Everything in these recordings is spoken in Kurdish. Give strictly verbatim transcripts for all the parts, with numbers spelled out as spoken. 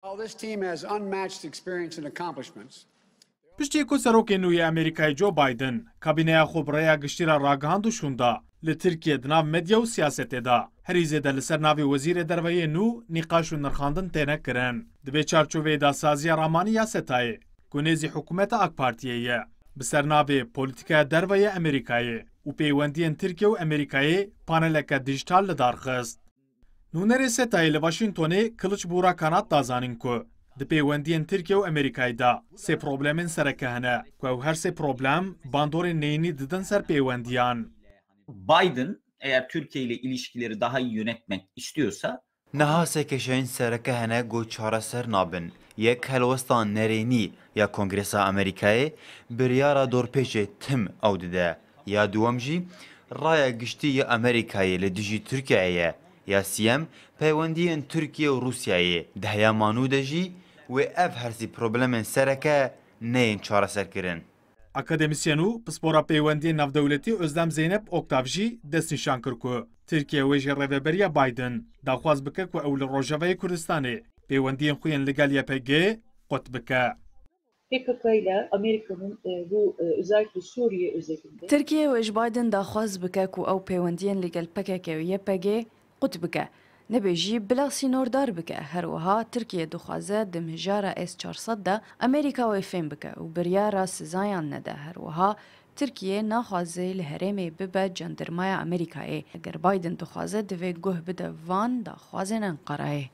While this team has unmatched experience and accomplishments, Piştî ku serokê nû yê Amerîkayê Joe Biden kabîneya xwe bi rêya giştî re ragihand û şûnda, li Tirkiye di nav medya û siyasetê de herî zêde li ser navê wezîrê derve yê nû nîqaş û nirxandin têne kirin. Di vê çarçoveyê de saziya ramanî ya SETAyê, ku nêzî hikûmeta AK Partiyê ye, bi ser navê Polîtîkaya Derve yê Amerîkayê û Peywendiyên Tirkiye û Amerîkayê paneleke dîjîtal li dar xist. Nûnerê SETAyê li Washingtonê Kılıç Burak Kanat da zanîn ku di peywendiyên Tirkiye û Amerîkayê de sê problemên sereke hene ku ew her sê problem bandorên neyînî didin ser peywendiyan. Biden eğer Türkiye ile ilişkileri daha iyi yönetmek istiyorsa Niha sê kêşeyên sereke hene ku çareser nabin. Yek helwesta nerênî ya Kongresa Amerîkayê biryara dorpêçê tim ew dide. Ya duwem jî raya giştî ya Amerîkayê li dijî Tirkiyeyê ye. Ya siyem peywendiyên Tirkiye û Rûsyayê. Di heya manû de jî wê ev her sî problemên sereke neyên çareserkirin. Akademîsyen û pispora peywendiyên navdewletî Özlem Zeynep Oktav jî destnîşan kir ku Tirkiye wê ji rêveberiya Biden daxwaz bike ku ew li Rojavayê Kurdistanê peywendiyên xwe yên li gel Y P G qut bike. P K K ile Amerika'nın e, bu e, özellikle Suriye özelinde Tirkiye wê ji Biden daxwaz bike ku ew peywendiyên li gel P K K û Y P G qut bike, nebê jî bila sînordar bike. Her wiha Tirkiye dixwaze di mijara S çar sed de Amerîka wê fêm bike û biryara sizayan nede. Her wiha Tirkiye naxwaze li herêmê bibe cendirmaya Amerîkayê. Eger Biden dixwaze divê guh bide van daxwazên Enqerayê.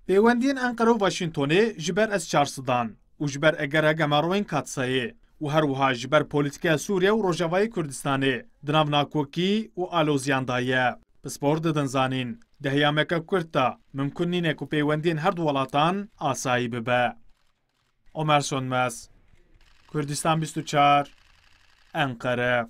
Pêwendiyên Enqere û Washingtonê ji ber S çar sed an û ji ber egera gemaroyên Katsayê û her wiha ji ber polîtîkeya Sûriye û Rojavayê Kurdistanê di nav nakokî û aloziyan de ye. Pispor didin zanîn, di heyameke kurt de mimkun nîne ku pêwendiyên her du welatan asayî bibe. Omer Sönmez, Kurdistan bîst û çar, Enqere.